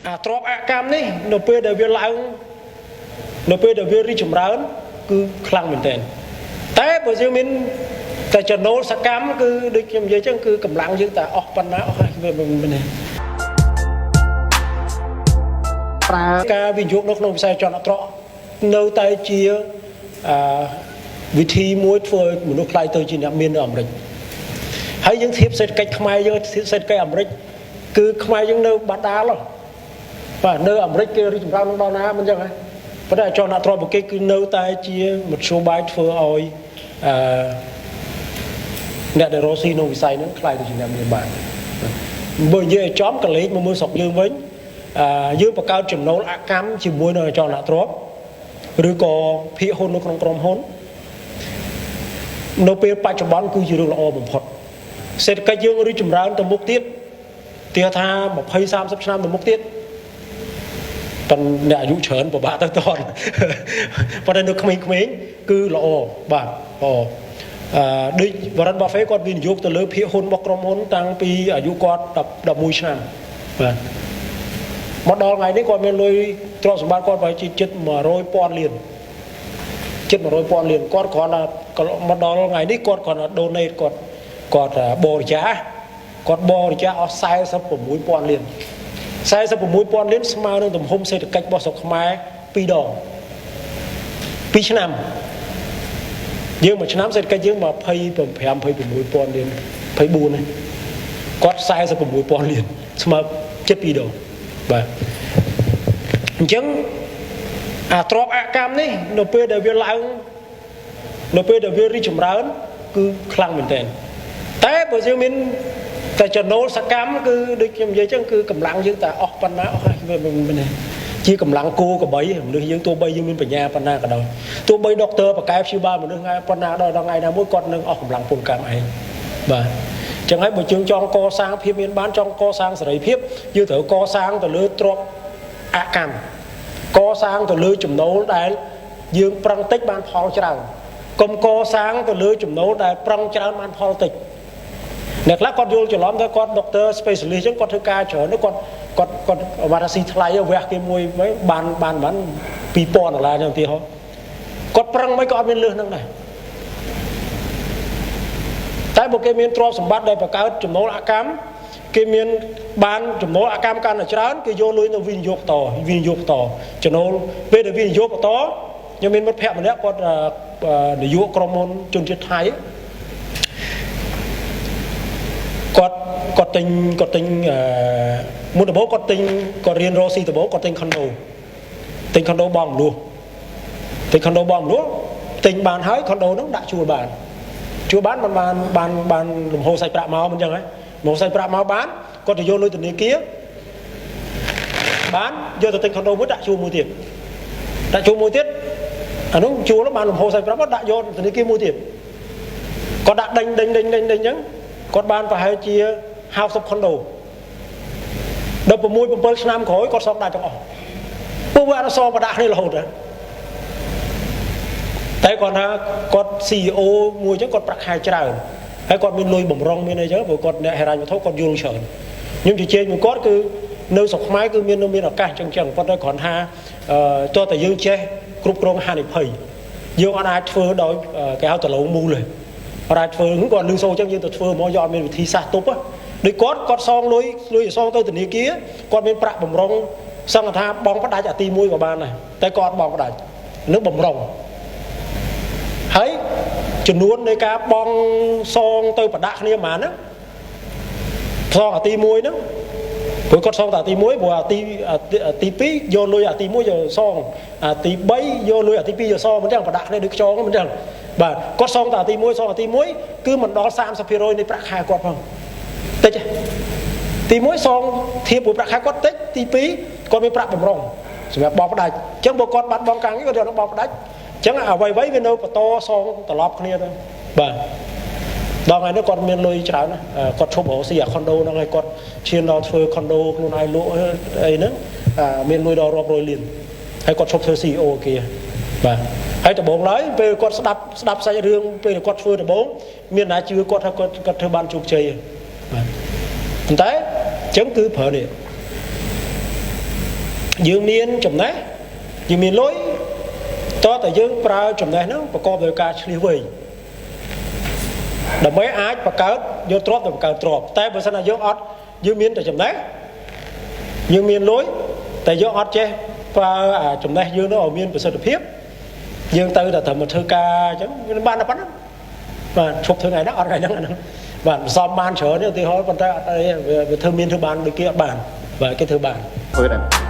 អាទ្របអកម្មនេះនៅពេលដែលវាឡើងនៅពេលដែលវារីកចម្រើនគឺខ្លាំងមែនទែនតែបើយើងមានតែចំណូលសកម្មគឺដូចខ្ញុំនិយាយចឹងគឺកម្លាំងយើងតែអស់ប៉ុណ្ណាអស់ហើយវាមិនទេ ប្រើ ការវិនិយោគនៅក្នុងវិស័យចលនាត្រកនៅតែជាអឺវិធីមួយធ្វើឲ្យមនុស្សក្លាយទៅជាអ្នកមាននៅអាមេរិកហើយយើងធៀបសេដ្ឋកិច្ចខ្មែរយើងធៀបសេដ្ឋកិច្ចអាមេរិកគឺខ្មែរយើងនៅបាដាលហ៎បាទនៅអាមេរិកគេរីកចម្រើនដល់ណាមិនចឹងហ៎ប៉ុន្តែអចលនទ្រព្យរបស់គេគឺនៅតែជាមធ្យោបាយធ្វើឲ្យអឺអ្នកដែលរកស៊ីក្នុងវិស័យហ្នឹងក្លាយទៅជាអ្នកមានបានបើនិយាយឲ្យចំកលេចមកមើលស្រុកយើងវិញអឺយើងបង្កើតចំណូលអកម្មជាមួយនឹងអចលនទ្រព្យឬក៏ភាគហ៊ុននៅក្នុងក្រុមហ៊ុននៅពេលបច្ចុប្បន្នគឺជារឿងល្អបំផុតសេដ្ឋកិច្ចយើងរីកចម្រើនទៅមុខទៀតទាថា20 30ឆ្នាំទៅមុខទៀតប៉ុន្តែអ្នកអាយុច្រើនពិបាកទៅតន់ប៉ុន្តែនៅក្មេងៗគឺល្អបាទល្អអឺដូច Warren Buffett គាត់វិនិយោគទៅលើភាគហ៊ុនរបស់ក្រុមហ៊ុនតាំងពីអាយុគាត់11ឆ្នាំបាទមកដល់ថ្ងៃនេះគាត់មានលុយទ្រព្យសម្បត្តិគាត់ប្រហែលជាជិត100,000លានជិត100,000លានគាត់គ្រាន់តែមកដល់ថ្ងៃនេះគាត់គ្រាន់តែ donate គាត់គាត់បរិច្ចាគគាត់បរិច្ចាគអស់46,000លាន46,000លានស្មើនឹងទំហំសេដ្ឋកិច្ចរបស់ស្រុកខ្មែរ2ដង2ឆ្នាំយើងមួយឆ្នាំសេដ្ឋកិច្ចយើង25 26,000លាន24នេះគាត់46,000លានស្មើជិត2ដងបាទអញ្ចឹងអាទ្របអកម្មនេះនៅពេលដែលវាឡើងនៅពេលដែលវារីកចម្រើនគឺខ្លាំងមែនទែនតែបើយើងមានតែចំណូលសកម្មគឺដូចខ្ញុំនិយាយចឹងគឺកម្លាំងយើងតែអស់ប៉ុណ្ណាអស់ហើយវាមិនទេជាកម្លាំងគោក្របីមនុស្សយើងទោះបីយើងមានបញ្ញាប៉ុណ្ណាក៏ដោយទោះបីដុកទ័របកែព្យាបាលមនុស្សថ្ងៃប៉ុណ្ណាដល់ថ្ងៃណាមួយគាត់នឹងអស់កម្លាំងពលកម្មឯងបាទចឹងហើយបើយើងចង់កសាងភាពមានបានចង់កសាងសេរីភាពយើងត្រូវកសាងទៅលើទ្រព្យអកម្មកសាងទៅលើចំណូលដែលយើងប្រឹងតិចបានផលច្រើនកុំកសាងទៅលើចំណូលដែលប្រឹងច្រើនបានផលតិចអ្នកខ្លះគាត់យល់ច្រឡំថាគាត់ doctor specialist ចឹងគាត់ធ្វើការច្រើនគាត់គាត់គាត់វ៉ារ៉ាស៊ីថ្លៃវះគេមួយបានបានបាន2000ដុល្លារចឹងឧទាហរណ៍គាត់ប្រឹងមិនក៏អត់មានលើសហ្នឹងដែរតែបើគេមានទ្រព្យសម្បត្តិដែលបង្កើតចំណូលអកម្មគេមានបានចំណូលអកម្មកាន់តែច្រើនគេយកលុយទៅវិនិយោគតវិនិយោគតចំណូលពេលដែលវិនិយោគបន្តខ្ញុំមានមិត្តភ័ក្តិម្នាក់គាត់នាយកក្រុមហ៊ុនជនជាតិថៃគាត់គាត់ទិញគាត់ទិញមុនដំបូងគាត់ទិញគាត់រៀនរកស៊ីដំបូងគាត់ទិញខុនដូទិញខុនដូបងមលួសទិញខុនដូបងមលួសទិញបានហើយខុនដូហ្នឹងដាក់ជួលបានជួលបានបានបានបានលំហូរសាច់ប្រាក់មកមិនចឹងហ៎លំហូរសាច់ប្រាក់មកបានគាត់ទៅយកលុយធនាគារបានយកទៅទិញខុនដូមួយដាក់ជួលមួយទៀតដាក់ជួលមួយទៀតអានោះជួលបានលំហូរសាច់ប្រាក់មកដាក់យកធនាគារមួយទៀតគាត់ដាក់ដេញដេញដេញដេញដេញចឹងគាត់បានប្រហែលជា50ខុនដូ16 7ឆ្នាំក្រោយគាត់សងដាច់ទាំងអស់ពួកវាអត់សងប្រដាក់គ្នារហូតដែរតែគាត់ថាគាត់ CEO មួយចឹងគាត់ប្រាក់ខែច្រើនហើយគាត់មានលុយបំរុងមានអីចឹងព្រោះគាត់អ្នកហិរញ្ញវត្ថុគាត់យល់ច្រើនខ្ញុំជជែកមួយគាត់គឺនៅស្រុកខ្មែរគឺមានមានឱកាសចឹងចឹងប៉ុន្តែគ្រាន់ថាតើតែយើងចេះគ្រប់គ្រងហានិភ័យយើងអត់អាចធ្វើដោយគេហៅដលងមូលទេអត់អាចធ្វើគាត់លឺសូរចឹងយើងទៅធ្វើហ្មងយកអត់មានវិធីសាស្ត្រទប់ដូចគាត់គាត់សងលុយលុយសងទៅធនាគារគាត់មានប្រាក់បំរុងសង្ឃថាបងផ្ដាច់អាទី1ក៏បានដែរតែគាត់បងផ្ដាច់នឹងបំរុងហើយចំនួននៃការបងសងទៅប្រដាក់គ្នាប្រហែលហ្នឹងសងអាទី1ហ្នឹងព្រោះគាត់សងតែអាទី1ព្រោះអាទី2យកលុយអាទី1យកសងអាទី3យកលុយអាទី2យកសងមិនចឹងប្រដាក់គ្នាដូចខ្យងមិនចឹងបាទគាត់សងតែអាទី1សងអាទី1គឺមិនដល់30%នៃប្រាក់ខែគាត់ផងតិចទី1សងធៀបមួយប្រាក់ខែគាត់តិចទី2គាត់មានប្រាក់បំរុងសម្រាប់បងផ្ដាច់អញ្ចឹងបើគាត់បាត់បង់ការងារគាត់យកបងផ្ដាច់អញ្ចឹងអ្វីៗវានៅបន្តសងត្រឡប់គ្នាទៅបាទដល់ថ្ងៃនេះគាត់មានលុយច្រើនណាគាត់ឈប់រកស៊ីអាខុនដូហ្នឹងហើយគាត់ឈានដល់ធ្វើខុនដូខ្លួនឯងលក់អីហ្នឹងមានលុយដល់រាប់រយលានហើយគាត់ឈប់ធ្វើ CEO គេបាទហើយដំបូងឡើយពេលគាត់ស្ដាប់ស្ដាប់សាច់រឿងពេលគាត់ធ្វើដំបូងមានណាជឿគាត់ថាគាត់គាត់ធ្វើបានជោគជ័យបាទប៉ុន្តែអញ្ចឹងគឺប្រើនេះ យើងមានចំណេះយើងមានលុយតើតែយើងប្រើចំណេះហ្នឹងប្រកបដោយការឆ្លៀសវៃដើម្បីអាចបង្កើតយកទ្រព្យទៅបង្កើតទ្រព្យតែបើសិនណាយើងអត់យើងមានតែចំណេះយើងមានលុយតែយើងអត់ចេះប្រើអាចំណេះយើងនោះឲ្យមានប្រសិទ្ធភាពយើងទៅតែត្រូវមកធ្វើការអញ្ចឹងវាបានតែប៉ុណ្្នឹងបាទឈប់ធ្វើថ្ងៃហ្នឹងអត់ថ្ងៃហ្នឹងអាហ្នឹងបាទសំបានច្រើនទេឧទាហរណ៍ប៉ុន្តែអត់អីវាធ្វើមានធ្វើបានដូចគេអត់បានបាទគេធ្វើបាន ធ្វើតែ